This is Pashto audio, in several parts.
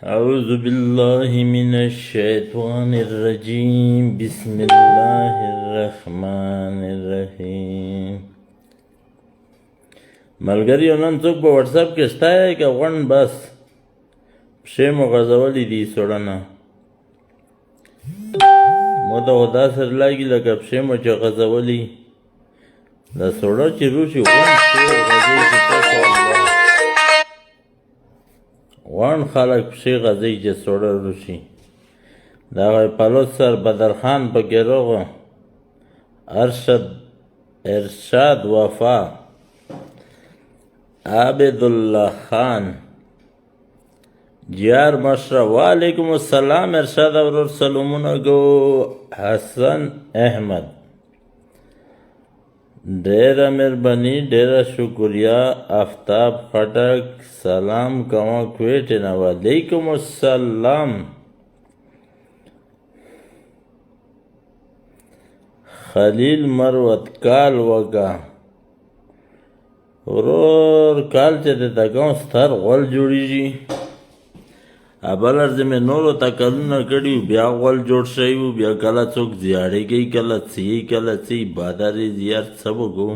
اعوذ بالله من الشیطان الرجیم، بسم الله الرحمن الرحیم. ملګری، نن څوک په واتس اپ کې شته که غونډ بس پښې مو غځولې دي؟ سوړنه مو ته خو داسې لګي لکه پښې مو چې غځولي. دا سوړه چې روشي، غونډ پښې غځوي چې تاسو غونډ خلک پښې غځوي چې سوړه روشي. دا پلوڅ سر بدرخان پکې روغو، ارشد، ارشاد وفا، عابد الله خان جیار مشره. وعلیکم السلام ارشاد ورور، سلامونه کو. حسن احمد، ډیره مهرباني، ډیره شکریه. آفتاب خټک، سلام کوم کویټې نه. وعلیکم السلام. خلیل مروت، کال وکا ورور، کال چې د تکون ستر غول جوړیږي. ابل ورځ مې نورو ته کلونه کړي، بیا غول جوړ شوی وو. بیا کله څوک زیاړې کوي، کله څه، کله څه، بادارې زیار څه وکړو.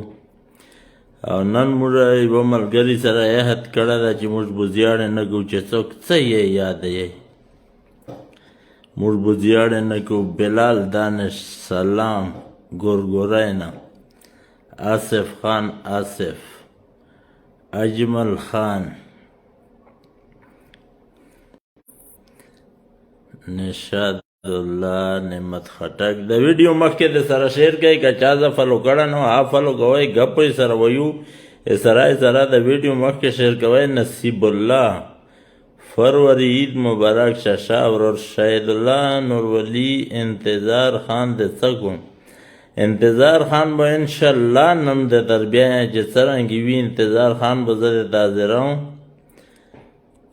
او نن موږ یوه ملګري سره عهد کړی ده چې موږ به زیاړې نه کوو، چې څوک څه یې یاد یې، موږ به زیاړې نه کوو. بلال دانش، سلام ګورګورای نه. آصف خان، آصف اجمل خان، نشاد الله نعمت خټک، د ویډیو مخکې د سره share کوي. که چا زه follow کړه نو ها follow کوئ، ګپ یې سره ویو، سره سره د ویډیو مخکې share کوئ. نصیب الله فروری، عید مبارک شاشا ورور. شاهد الله نور ولی، انتظار خان د څه کوم؟ انتظار خان به ان شاء الله نن د تربیه چې څرنګه وي، انتظار خان به زه د حاضروم.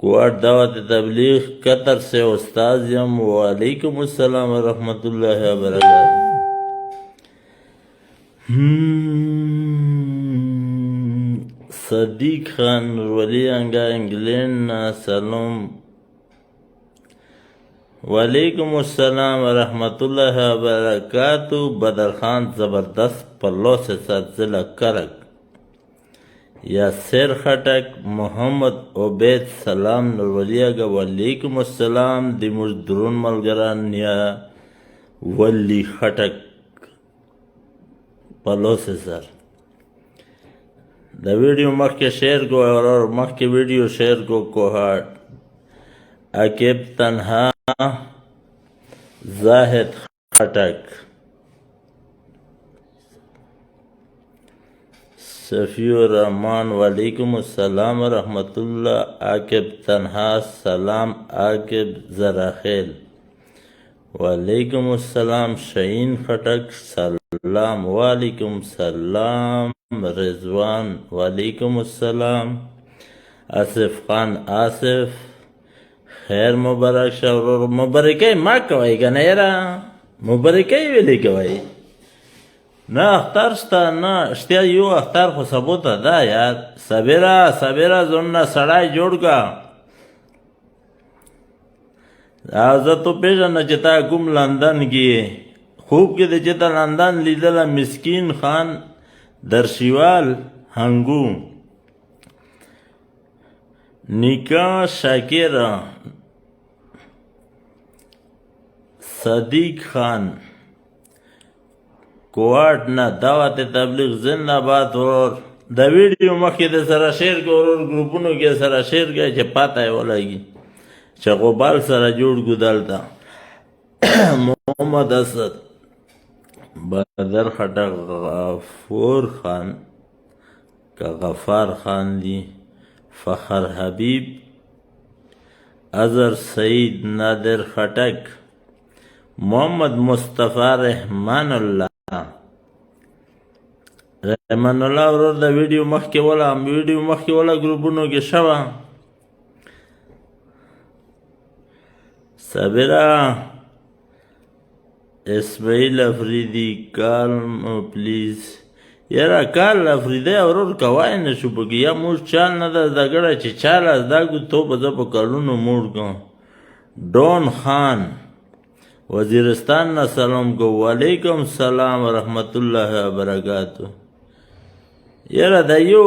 کوټ دعوت تبلیغ قطر سے استاد یم. وعلیکم السلام ورحمت الله وبرکاته. صدیق خان ولی انګا، انګلینډ نه سلام. وعلیکم السلام ورحمت الله وبرکاته. بدر خان، زبردست پلو سے ساتھ، ضلع کرک. یاسر خټک، محمد عبید، سلام نورولی اګه. وعلیکم السلام. د موږ درون ملګران یا ولی خټک پلوسه سر، د ویډیو مخکې share کو اور مخکې ویډیو share کو. کوهاټ، عقب تنها، زاهد خټک، صفی الرحمن، وعلیکم السلام ورحمت الله. عاقب تنها، سلام. عاقب زراخیل، وعلیکم السلام. شهین خټک، سلام. وعلیکم سلام. رضوان، وعلیکم السلام. آصف خان، آصف، خیر مبارک شه ورور. مبارکۍ ما کوئ که نه؟ یاره، مبارکۍ ویلې کوئ نه؟ اختر شته نه شته، یو اختر خو سبو ته ده یار. صبره صبره، ځان سړی جوړ کا. زه تو پېژنه چې تا کوم لندن کې خوب کې د چې تا لندن لیدله. مسکین خان درشیوال، هنګو، نیکا شاکر، صدیق خان، کوارټ نه، دعوت تبلیغ زنده باد ورور. د ویډیو مخکې د سره share کو ورور، ګروپونو کې سره share کړئ چې پاته یې ولګي چې غوبال سره جوړ کو دلته. محمد اسد، بدر خټک، غفور خان که غفار خان دی، فخر حبیب، اظهر سعید، نادر خټک، محمد مصطفی، رحمان الله، رحمان الله ورور، د ویډیو مخکې ولا، ویډیو مخکې ولا ګروپونو کې شوه. صابره، اسماعیل افریدي، call please. یاره، کال افریدی ورور کوای نه شو پکې، یا موږ چال نه ده زده کړی چې چال زده کړو، تو به زه په کلونو موړ کړم. ډون خان وزیرستان نه سلام کو. وعلیکم سلام ورحمت الله وبرکاتو. یاره دا یو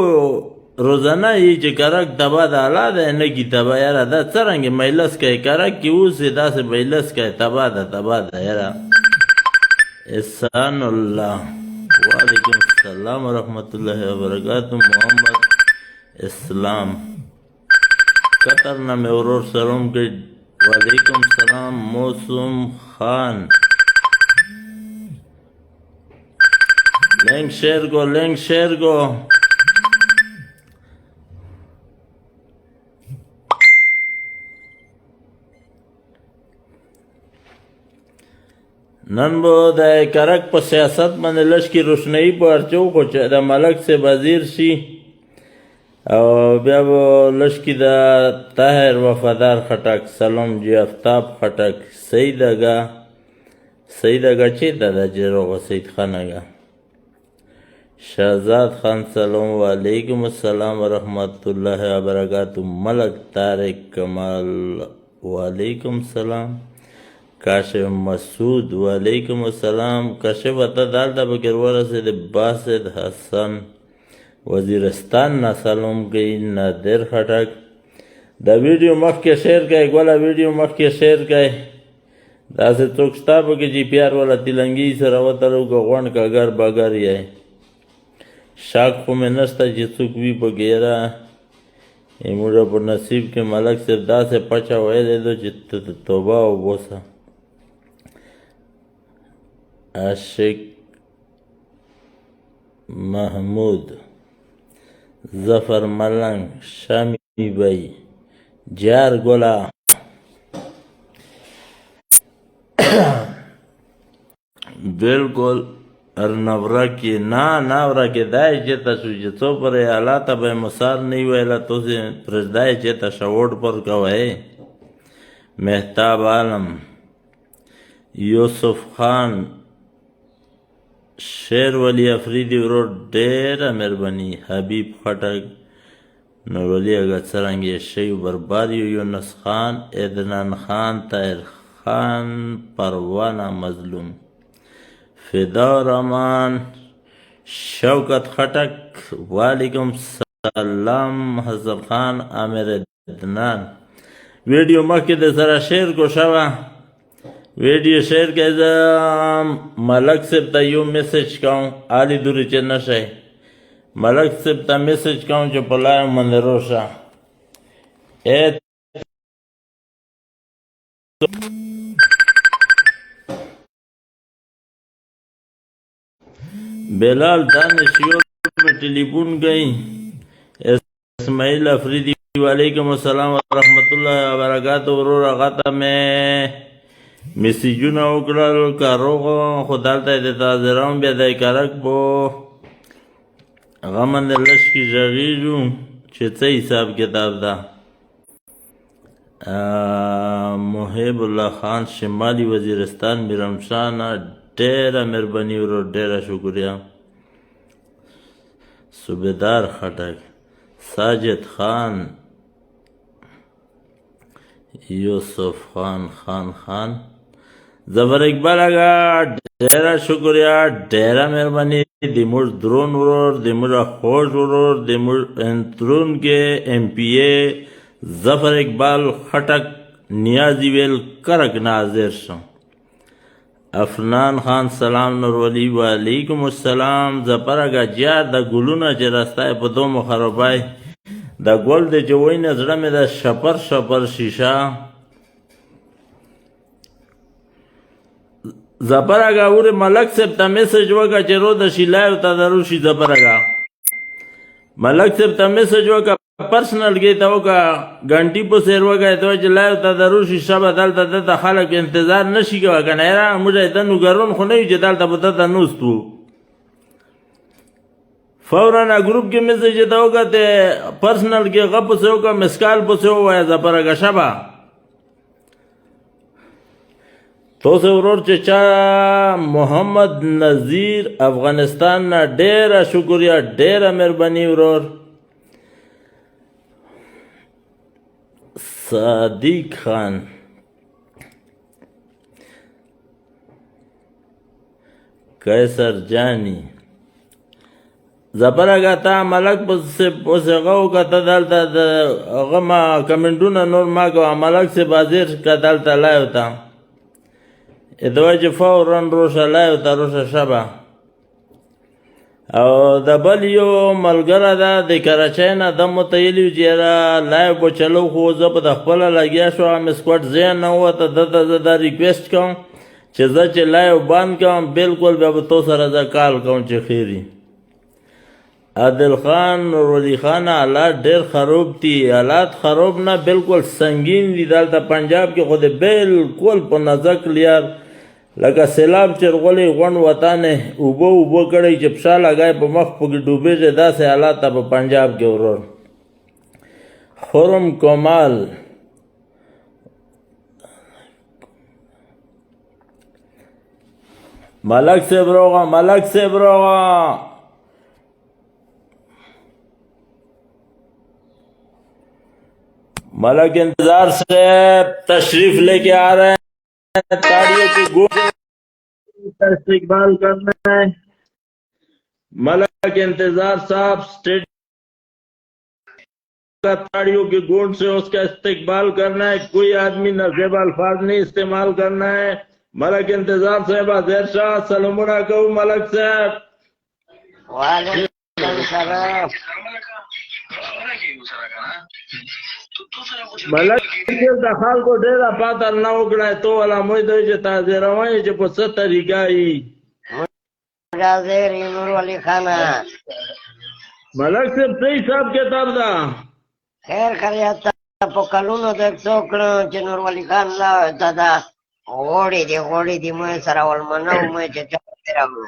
روزانه یې چې کرک تبا د الله دی نه کی تبا. یاره دا څرنګه مجلس کوي؟ کرک کې اوسې داسې مجلس کوي. تبا ده، تبا ده. یاره احسان الله، وعلیکم السلام ورحمت الله وبرکاتو. محمد اسلام قطر نه مې ورور سلام کوي. وعلیکم سلام. موسم خان، لینک شیر کو، لینک شیر کو. نن به د کرک په سیاست باندې لږ کې روشنایي په ارچو، خو چې د ملک صاحب وزیر شي او بیا به لږ کې د طاهر وفادار خټک سلام جی. افتاب خټک، سید اګا، سید اګا چېرته ده چې روغه؟ سید خان اګا، شهزاد خان سلام. وعلیکم السلام ورحمت الله وبرکاتو. ملک طارق کمال، وعلیکم سلام. کاشف مسعود، وعلیکم السلام. کاشف ته دالته پکې ورسېدې. باسد حسن وزیرستان نه سلام کوي. نادر خټک، دا ویډیو مخکې شیر کړئ ګوله، ویډیو مخکې شیر کړئ. داسې څوک شته پکې چې پیار والا تلنګي سره وتلو که غونډ که ګر بګر یې؟ شک خو مې نشته چې څوک وي پکې. یاره موږ په نصیب کې ملک صاحب داسې پچه ویلې ده چې توبه وبوسه. عاشق محمود، ظفر ملنګ، شامی بای، جار ګلا، بالکل ارنورا کې نه ناورا کې دای چې تاسو چې څو پر الله ته به مسار نه ویلا تاسو پرځای چې تاسو ووټ پر کوي. مهتاب عالم، یوسف خان، شیر ولی افریدي ورور ډېره مهرباني. حبیب خټک، نورولي اګه څرنګه شی برباد یو. یونس خان، عدنان خان، طاهر خان، پروانه مظلوم، فدا رحمان، شوکت خټک، وعلیکم سلام. حسن خان، امیر عدنان، ویډیو مخکې د سره شیر کو شوه، ویډیو شیر کړئ. زه ملک صاحب ته یو میسج کوم، عالي دورې چې نه شئ ملک صاحب ته میسج کوم چې په لایو باندې روشه. ای بلال دانش یو په ټلیفون کوي. اسماعیل افریدي، وعلیکم السلام ورحمت الله وبرکاتو. ورور هغه ته مې میسجونه وکړل که روغ، خو دلته یې د تاجران بیا د کرک په هغه باندې لږ کې ږغېږو چې څه حساب کتاب ده. محب الله خان، شمالي وزیرستان میرامشاه نه ډېره مهرباني ورور، ډېره شکریه. صوبیدار خټک، ساجد خان، یوسف خان، خان خان، ظفر اقبال اګا ډېره شکریه، ډېره مهرباني. د موږ درون ورور، د موږ خوږ ورور، د موږ انترون کې ایم پی ای ظفر اقبال خټک نیازی ویل کرک ناظر شم. افنان خان سلام. نور ولی، وعلیکم السلام. ظفر اګا جیار، د ګلونه چې راستای په دومو خرابای، د ګل د چې وینه زړه مې د شپر شپر شیشه. ظفر اګا ور ملک صاحب ته میسج وکړه چې رو د شي لایو ته درو شي. ظفر اګا ملک صاحب ته میسج وکړه، پرسنل کې ته وکړه، ګنټي په سیر وکړه ته چې لایو ته درو شي. شبه دلته دته خلک انتظار نشي کوي کنه. یاره موږ ته نو ګرون خو نه یو چې دلته به دته نوستو. فورا ګروپ کې میسج ته وکړه، ته پرسنل کې غپ پسې وکړه، مسکال پسې ووایه. ظفر اګا شبه تاسو ورور چې چا محمد نذیر افغانستان نه ډیره شکریه، ډیره مهرباني ورور. صادق خان، قیصر جانی زبرګه تا ملک پسې پسې غو کته دلته د هغه ما کمنټونه نور ما کوه. ملک سه بازیر که دلته لایو تا دوی چې فورا روشه لایو ته روشه شبه. او د بل یو ملګری ده د کراچۍ نه، ده مو ته ویلي چې یاره لایو به چلو، خو زه به د خپله لګیا شوم، مې سکوټ ذهن نه ووته. ده ته زه دا ریکویسټ کوم چې زه چې لایو بند کوم بالکل بیا به تو سره زه کال کوم چې خیري. عادل خان نور خان حالات ډیر خراب دي، حالات خراب نه بالکل سنگین دي. دلته پنجاب کې خو دې بالکل په نظر کلیر لکه سیلاب چې رغلی غونډ وطن اوبه اوبه کړی چې پښه لګای په مخ پکې ډوبېږي، داسې حالات ته په پنجاب کې ورور. خرم کمال ملک صاحب روغه، ملک صاحب روغه. ملک इंतजार से तशरीफ लेके आ रहे हैं, ताड़ियों की गूंज इस्तेकबाल करना है. मलक इंतजार साहब स्टेट का ताड़ियों की गूंज से उसका इस्तेकबाल करना है. कोई आदमी नजेब अल्फाज नहीं इस्तेमाल करना है. मलक इंतजार साहब अजहर शाह सलमुना कहू मलक साहब. وعلیکم سلام. ملک د خلکو ډېره پاته نه وکړه ته ولا موږ دوی چې تازه روان یې چې په څه طریقه یي. حاضر نور ولی خانه. ملک صاحب څه حساب کتاب ده؟ خیر خیریت. په کلونو د څو کړو چې نور ولی خان لا دا غوړي دي غوړي دي مې سره ولمنه مې چې چا راغلو.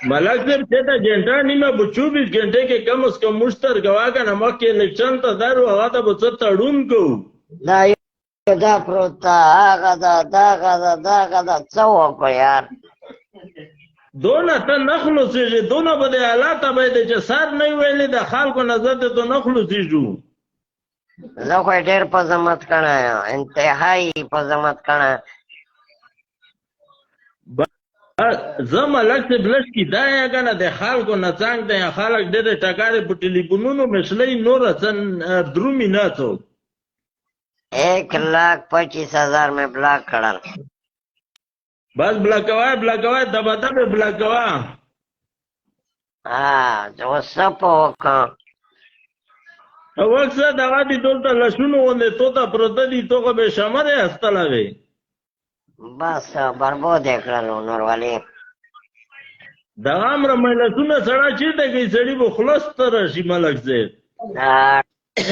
ملک صاحب چې ته घंटा نیمه په 24 घंटे کې کم از کم موږ تر ګوا که نه مخکې الیکشن ته درو هغه ته به څه تړون کوو. دا یو دا پروت ده، هغه ده، دغه ده، دغه ده، څه وکړو یار؟ دونه ته نه خلاصېږي، دونه به د حالات به دې چې سر نه ویلي د خلکو نظر دې ته نه خلاصېږو. زه خو یې ډېر په زحمت کړی یم، انتهایي په زحمت کړی. زه ملک صاحب لږ کې دا یې که نه د خلکو نه څنګ ته یم، خلک ډېرې ټکارې په ټلیفونونو مشلوي، نوره څه درومي نه څوک. 1,25,000 مې بلاک کړل. بس بلاکوه بلاکوه دبه دبه بلاکوه. ها اوس څه په وکړم؟ وخت دغه دي دلته لسونو غوندې تو ته پرته دي، تو خو بې شمره استله وې. بس بربود یې کړلو نور ولي. دغه امره مجلسونه سړی چېرته کوي، سړي به خوله ستره شي ملک صاحب.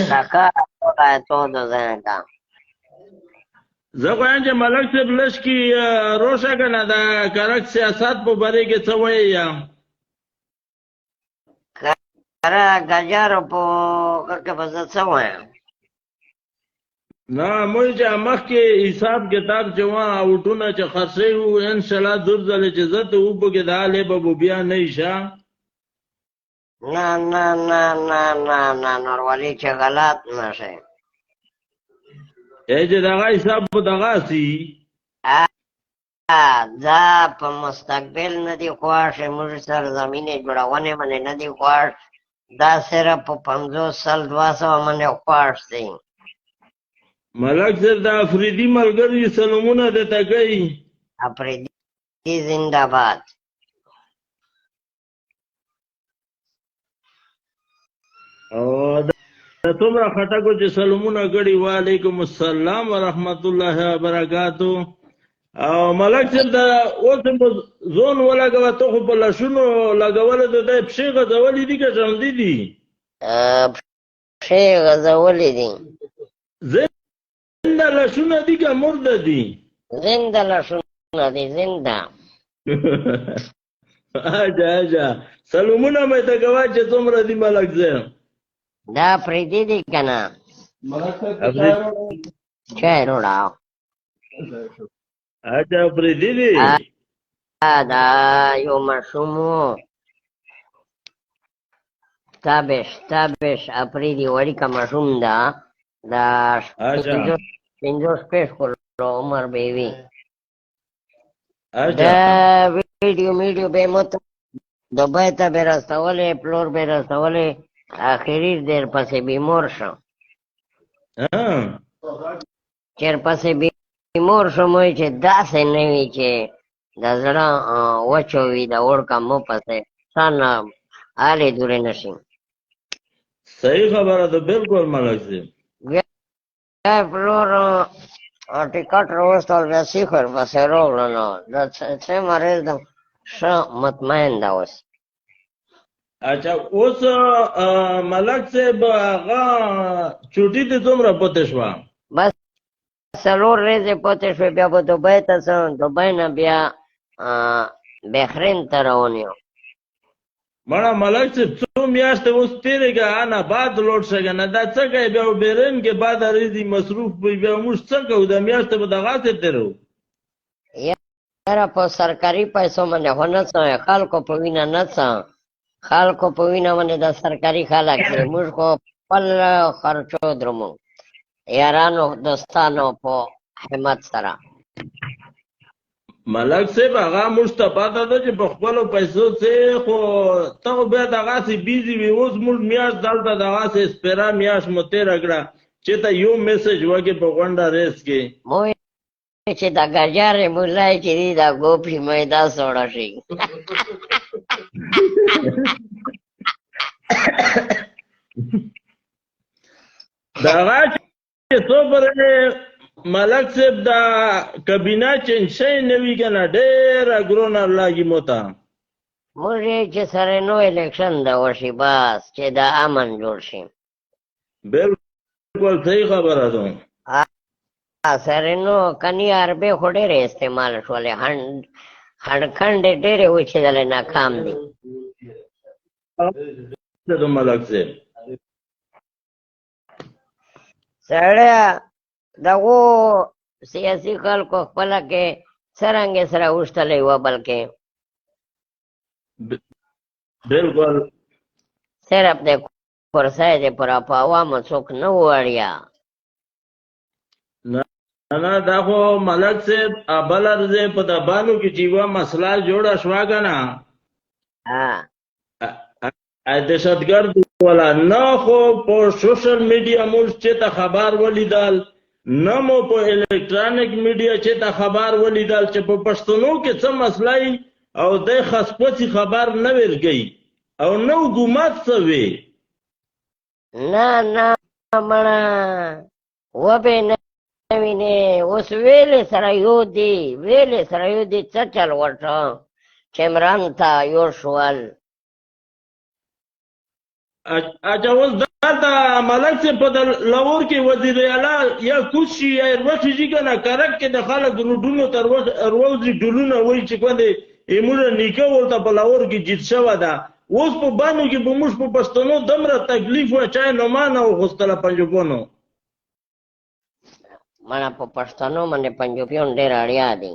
ټکا تو د ځای ته. زه خو یم چې ملک صاحب لږ کې روشه که نه د کرک سیاست په باره کې څه وایي یا؟ کره ګجارو په کې به زه څه وایم؟ نه موږ چې مخکې حساب کتاب چې وه اوټونه چې خرڅوي وو انشاءالله دور ځلې چې زه ته وپکې دا لې به بیا نه شه. نه نه نه نه نه نه نور ولي چې غلط نه شي. ای چې دغه حساب به دغه سي. دا په مستقبل نه دی خوښ، موږ سرزمین جوړونې باندې نه دی خوښ، دا صرف په 50 100 200 باندې خوښ دی. ملک صاحب د افریدي ملګري سلامونه درته کوي. افریدي زنده باد. او د څومره خټکو چې سلامونه کړي، وعلیکم السلام ورحمت الله وبرکاتو. او ملک صاحب دا اوس هم په زون ولګوه، ته خو په لاسونو لګولې ته دی پښې غځولې دي که ژوندي دي؟ پښې غځولې دي. زنده لاسونه دي که مرده دي؟ زنده لاسونه دي، زنده. اجا اجا سلامونه مې ته کوه چې څومره دي ملک صاحب. دا پرېدي دي که نه؟ چای راوړه. اچھا پرېدي دي؟ دا یو ماشوم و، تابش تابش اپریدي وړوکی ماشوم ده، دا 5 6 کلو عمر به وي. د ویډیو میډیو به مو دوبۍ ته به رسولې، پلور به رسولې، اخري ډېر پسې بیمور شو. چېر پسې بیمور شو، مو چې داسې نه وي چې د زړه وچو وي، د وړکه مو پسې سانه آلې دورې نه شي. صحیح خبره ده، بالکل ملک صاحب. بیا پلور ټیکټ راوستل، بیا سیخ ورپسې راغلو. نو د څه مریض ده، ښه مطمئن ده اوس. اچھا، اوس ملک صاحب هغه چوټي دې څومره پاتې شوه؟ بس 4 ورځې پاتې شوې، بیا به دوبۍ ته ځم، دوبۍ نه بیا بحرین ته روان یو. مړه ملک صاحب څو میاشتې اوس تېرې که انا بعد لوټ شه که نه، دا څه کوې؟ بیا بحرین کې بعد ورځې مصروف وي، بیا موږ څه کوو؟ دا میاشتې به دغسې تېروو. یاره په سرکاري پیسو باندې خو نه څه، خلکو په وینه نه څه، خلکو په وینه باندې د سرکاري خلک دي، موږ خو خپل خرچو درومو، یارانو دوستانو په همت سره. ملک صاحب هغه موږ ته پته ده چې په خپلو پیسو څه، خو ته خو بیا دغسې بیزي وي. اوس موږ میاشت دلته دغسې سپېره میاشت مو تېره کړه چې ته یو میسج وکړې په غونډه ریس کې. مو چې دا ګجارې مولای چې دي دا ګوپي مې دا سوړه شي. دغه چې څو پورې ملک صاحب دا کابینه چینج شوې نه وي که نه، ډېره ګرونه لاګي مو ته. موږ یې چې سره نو الیکشن دا وشي، بس چې دا امن جوړ شي. بالکل صحیح خبره ده. سره نو کني عربې خو ډېرې استعمال شولې، هنډکنډې ډېرې وچېدلې، ناکام دي. ملک صاحب سړیه دغو سیاسي خلکو خپله کې څرنګه سره وشتلی وه، بلکې بالکل صرف د کرسۍ دپاره په عوامو څوک نه وو اړیا. نه نه، دا خو ملک صاحب بله ورځ په دبانو کې چې یوه مسله جوړه شوه که نه، دهشتګرد ولا نه، خو په سوشل میډیا موږ چې ته خبر ولیدل، نه مو په الکترونیک میډیا چې ته خبر ولیدل چې په پښتنو کې څه مسله وي، او د خسپڅي خبر نه ورکوي او نه حکومت څه وي. نه نه مړه وبه نه وینې. اوس ویلې سره یو دي، ویلې سره یو دي. څه چل ورته چې عمران ته یو شول. اچھا، اوس دلته ملک صاحب په لاهور کې وزیر اعلی یا کوز شي یا وښي شي که نه، کرک کې د خلک روډونو ته وروځي، ډولونه وایي چې کوندې یې موږ نیکه ورته په لاهور کې جیت شوه ده. اوس په بانو کې به موږ په پښتنو دومره تکلیف وه چا یې نومانه وغوښتله پنجوپونو. مړه په پښتنو باندې پنجوپیون ډېر اړیا دي.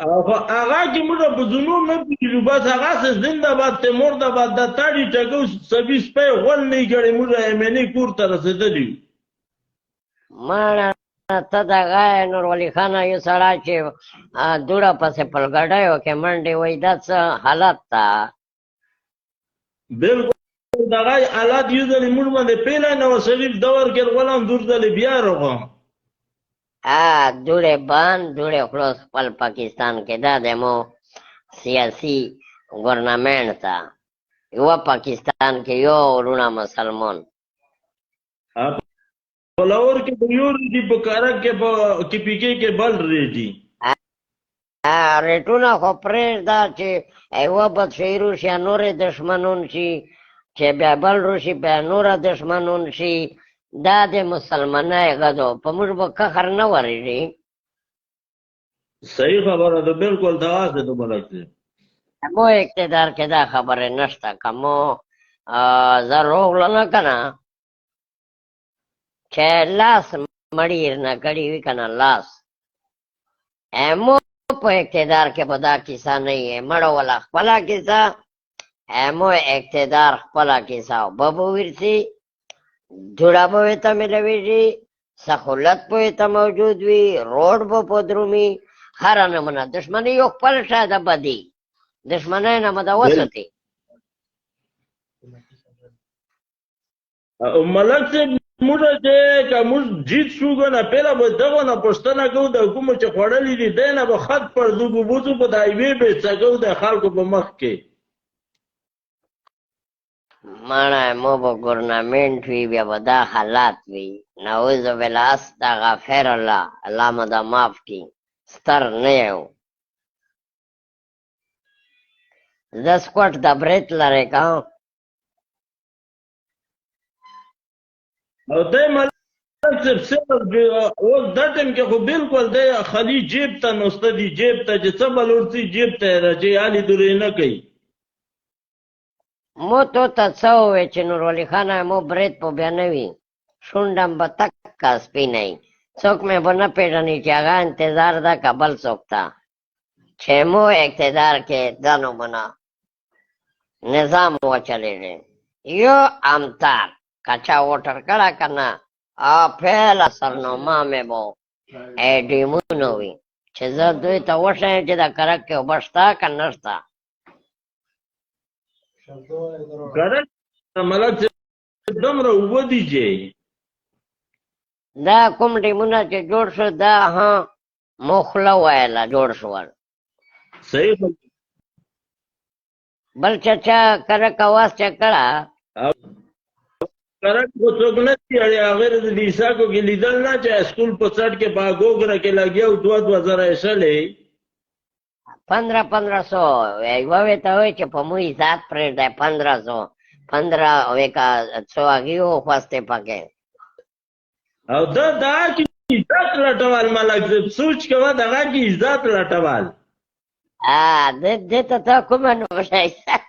هغه چې موږ په زونو نه پوهېږو، بس هغسې زنده باد تیمور ده باد دا تاړي ټکو سبي سپی غول نه یې کړی، موږ ایم این ای کور ته رسېدلي یو. مړه ته دغه نور ولي خانه یو سړی چې دوړه پسې پلګډیو کې منډې وایي، دا څه حالت ده؟ بالکل دغه حالت یو ځلې موږ باندې پیلی نواز شریف دور کې غلام دور ځلې بیا راغلم. دوړې بند دوړې خلاص خپل پاکستان کې. دا د مو سیاسي ګورنمنټ ته یوه پاکستان کې یو وروڼه مسلمان. په لاهور کې به یو ریډي، په کرک کې په کې پي کې کې بل ریډي. ریټونه خو پرېږده چې یوه بدشعي روشي یا نورې دښمنون شي، چې بیا بل روشي بیا نوره دښمنون شي. دا د مسلمانۍ غدو په موږ به قهر نه ورېږي. صحیح خبره ده، بالکل دغسې ده ملک صاحب. مو اقتدار کې دا خبرې نشته، که مو زه روغله نه که نه چې لاس مړی یې نه کړي وي که نه لاس، مو په اقتدار کې به دا کیسه نه وي. مړه ولا خپله کیسه، مو اقتدار خپله کیسه، اوبه به ورسي، دوړه به ورته میلاویږي، سهولت به ورته موجود وي، روډ به په درومي، هره نمونه دښمني یو خپل شه د بدي دښمنۍ نه مو د وساتي. ملک صاحب موږ چې که موږ جیت شو که نه پهله به دغو نه پوښتنه کوو، د کومو چې خوړلي دي دی نه به خط پر دوګو بوځو، په د هایوې به یې څګو د خلکو په مخ کې. مړه مو به ګورنمنټ وي، بیا به دا حالات وي. نعوذ بالله استغفر الله، الله مو دا معاف کړي، ستر نه یو. زه سکوټ د برېت لرې که او دی ملک صاحب صرف اوس دا ټیم کې خو بالکل دی خالي جیب ته نوسته دي، جیب ته چې څه بل ورځي جیب ته یې راچوي، هلې دورې نه کوي. مو تو ته څه ووې چې نور ولي خانه مو برېت په بیا نه وي، شونډم به تکه سپینه وي، څوک مې به نه پېژني چې هغه انتظار ده که بل څوک ته چې مو اقتدار کې دا نمونه نظام وچلېږي. یو امتار که چا ووټر کړه که نه، پهله سرنامه مې به ډیمونه وي چې زه دوی ته وښیم چې د کرک کې اوبه شته که نه شته. کرک ملک صاحب دومره اوبه دي چې دا کوم ډیمونه چې جوړ شو دا هم مو خوله ویله جوړ شول. صحیح. بل چا چا کرک اواز چا کړه کرک خو څوک نه دي اړې، هغې د دې عیساکو کې لیدل نه چې سکول په څټ کې په ګوګره کې لګیا او دوه دوه زره یې شلې 1500 یوه وې ته وایي چې په مو عزت پرېږدی 1500 15 وې که څو هغې وخوستې پکې. او دا دا کې عزت لټول ملک صاحب سوچ کوه، دغه کې عزت لټول. دې ته تا کومه نمونه عزت؟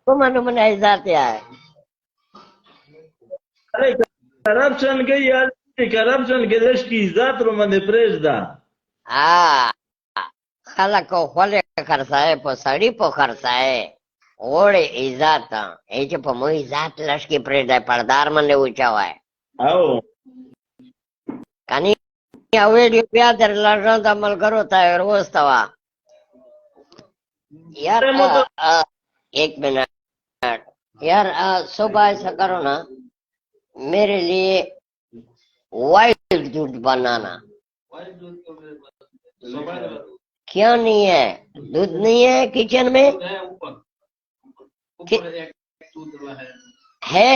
کومه نمونه عزت یا؟ کرپشن کې یا کرپشن کې لږ کې عزت رو باندې پرېږده. خلک خولې خرڅوي، په سړي په خرڅوي، غوړې عزت ای چې په مو عزت لږ کې پرېږدی، پردار باندې وچوی. او کني یو ویډیو بیا در لږه د ملګرو ته ور وستوه. यार एक मिनट यार, सुबह ऐसा करो ना, मेरे लिए वाइट दूध बनाना। क्यों नहीं है दूध? नहीं है किचन में है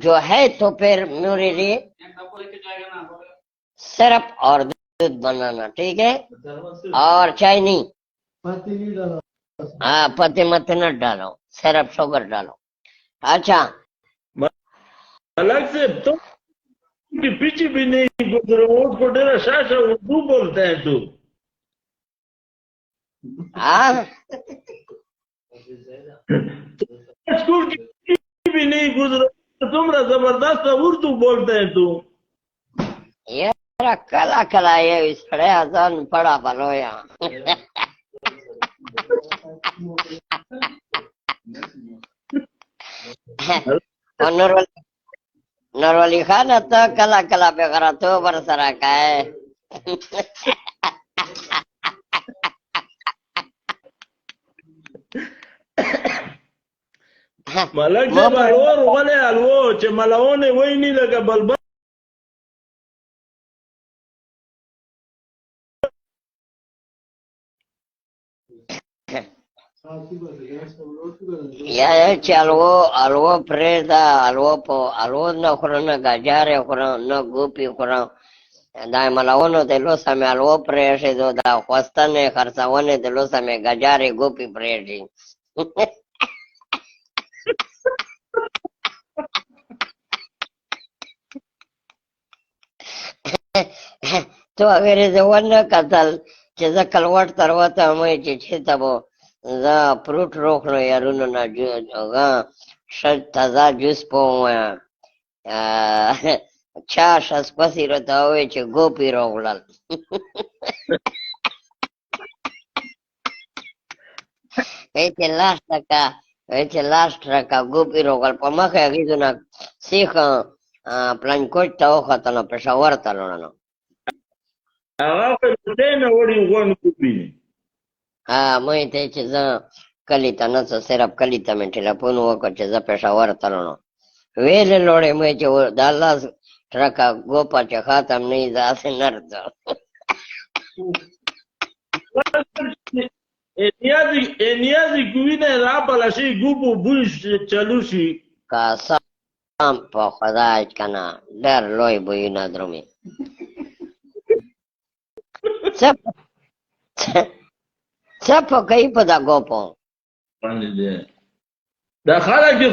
जो है तो फिर मेरे लिए सिरप और दूध बनाना, ठीक है? और चाय नहीं, हाँ पत्ती मत न डालो, सिरप शुगर डालो। अच्छा अलग से तो के पीछे भी नहीं गुजरो, उसको डेरा शाशा उर्दू बोलते हैं तू। हाँ स्कूल के भी नहीं गुजरो, तुमरा जबरदस्त उर्दू बोलते हैं तू। यार कला कला ये सड़े अजान पड़ा बलो यहाँ। नोरवली खान ته کله کله بې غیرتوب ورسره کوې. ملک صاحب الو ورغلی الو چې ملونه ویني لکه بلبل. یا چې الو الو پرېږده، الو په الو نه خورم، نه ګاجرې خورم، نه ګوپي خورم. دا ملونو د لوسه مې الو پرېښودو، دا خوستنې خرڅونې د لوسه مې ګاجرې ګوپي پرېږدي. تو هغې زه ونه کتل چې زه کلوټ تر وتم، وایي چې چېرته به زه فروټ روغلو یارونو نه هغه ښه تازه جوس په ووایم، چا ښه سپسي راته ووایي چې ګوپي روغلل. وایي چې لاس ته که وی چې لاس ټرکه ګوپ یې روغل په مخه هغې ځونه سیخ پلنکوچ ته وختلو، پېښور ته لوړلو. هغه خو یې نه وړي غونډ ګوپي. ها، مې ته چې زه کلي ته نه څه، صرف کلي ته مې ټلیفون وکړ چې زه پېښور ته لوړم. ویلې لوړې مې چې دا لاس ټرکه ګوپه چې خاتم نه وي، زه هسې نه راځم. نیازی کوي نه را بل شي ګوپو بوی چلو شي. قسم په خدای که نه ډېر لوی بویونه درومي. څه په کوي په دا ګوپو باندې دی دا خلک یې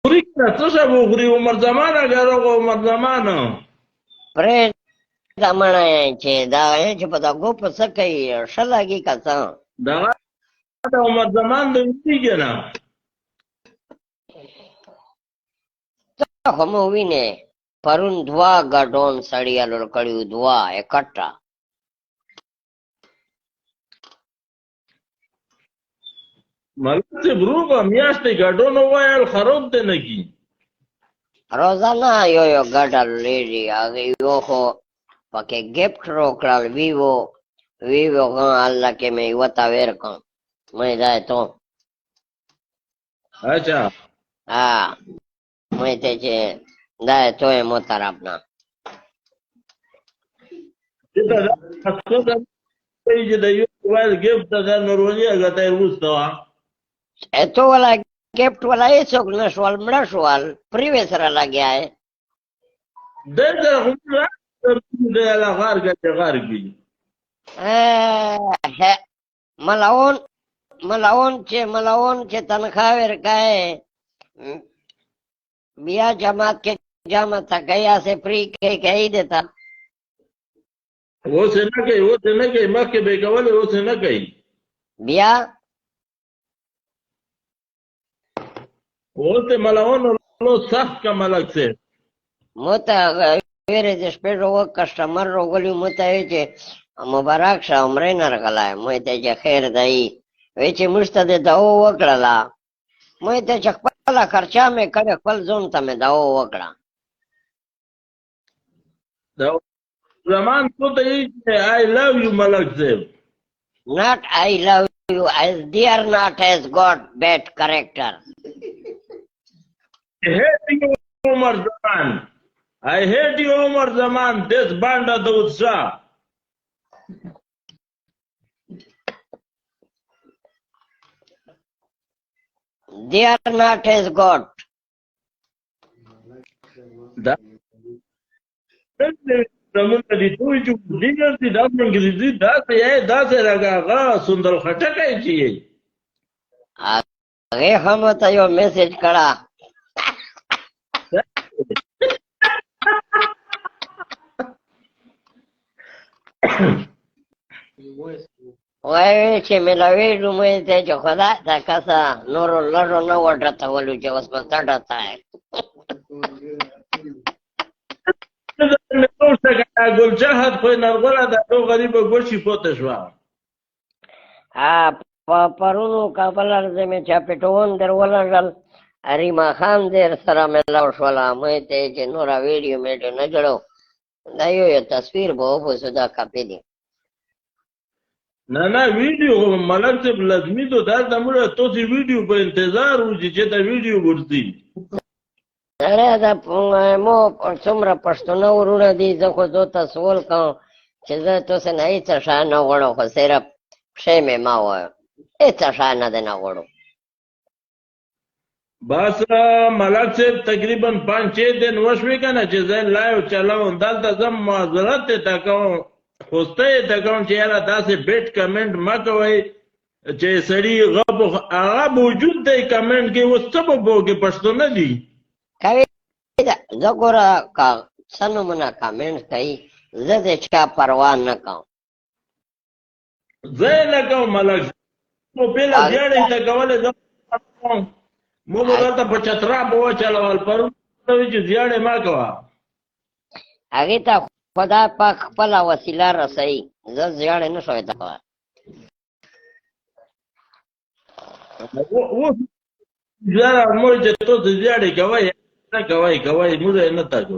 خوري که نه؟ څه شی به وخوري؟ عمر زمان اګر هغه عمر زمان پرې دا مڼه چې دا چې په دا ګوپو څه کوي، ښه لګي که څه؟ دغه د عمر زمان د ویني که نه؟ ته خو مو وینې، پرون دوه ګډون سړي الول کړي وو، دوه اکټه. ملک صاحب روغه میاشتې ګډون وویل خروب دی نه کی. روزانه یو یو ګډ الولېږي. هغې یو خو پکې ګفټ روکړل، ویوو ویوو غا الله کې مې یوه ته ورکړم، مې دا ته. اچھا. ها، مې ته چې دا ته یې مو طرف نه. چې دا چې د یو موبایل ګفټ دا نورونی هغه ته یې وروسته وه. ته ولا ګفټ ولا هېڅوک نه شول، مړه شول، پریوې سره لګیا یې. دی سره خو دی له غار کې غار کې. ملاون ملاون چې ملاون چې تنخوا ورکای بیا جماعت کې جمع تکیا سے فری کې کوي دیتا. اوس یې نه کوي، اوس یې نه کوي، مخکې به یې کولې، اوس یې نه کوي. بیا اوس یې ملاون لو سخت که ملک صاحب. مو ته ویرې د شپې اووه کسټمر راغلي، مو ته وایي چې مبارک شه عمرې نه راغلی. مو ته چې خیر دی. وایي چې موږ ته د دعا وکړله. مو ته چې خپله خرچه مې کړې، خپل ځون ته مې دعا وکړه. دا زمان تو ته یې چې I love you ملک صاحب. Not I love you as dear not has got bad character. I hate you Umar Zaman. I hate you Umar Zaman. This banda د utsa. They are not as God. دا زمونږ دي ټول چې دي ګرځي، دا انګریزي داسې یې داسې راګه هغه سندل خټکی چې یې. هغې هم ورته یو میسج کړه. وایي چې ملاوېږو مې ته چې خدای ته کسه نورو لږو نه وډرتولو چې اوس به څه ډته. ګلجهد خو نرغوله د ټو غریبه ګوشي پوته شوه. په پرونو کابل ارزه مې چا پټون در ولږل، ریما خان در سره ملاو شوله. مې ته چې نوره ویډیو میډیو نه جوړو، دا یو یو تصویر به وبوسو، دا کاپي دی. نه نه، ویډیو خو ملک صاحب لازمي دو، دا د موږ تاسو ویډیو په انتظار و چې دا ویډیو ورځي. سړی دا مو څومره پښتانه وروڼه دي، زه خو زه ته سوال کوم چې زه تاسو نه هېڅ شی نه غواړم، خو صرف پښې مې ما وایو، هېڅ شی نه دی نه غواړو. بس ملک صاحب تقریبا 5-6 دن وشوې که نه چې زه لایو چلوم، دلته زه معذرت ته کوم، خوسته یې ته کوم چې یاره داسې بیډ کمنټ مه کوئ چې سړي غب هغه موجود دی کمنټ کې، اوس څه به بوګې پښتو نه دي. کوي زه ګوره که څه نمونه کمنټ کوي، زه د چا پروا نه کوم. زه یې نه کوم ملک صاحب، مو بېله زیاړې ته کولې، زه مو به دلته په چترا به وچلول، پرون چې زیاړې ما کوه. هغې ته خدای پاک خپله وسیله رسوي، زه زیاړې نه شوی ته کوه. اوس زیاره موږ چې تاسو زیاړې کوئ، نه کوئ، کوئ، موږ یې نه تاسو.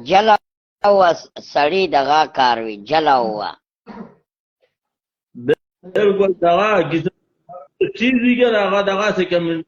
جلا و سړی دغه کار وي، جلا و. بالکل دغه کیسه چیز وي که هغه دغسې کوم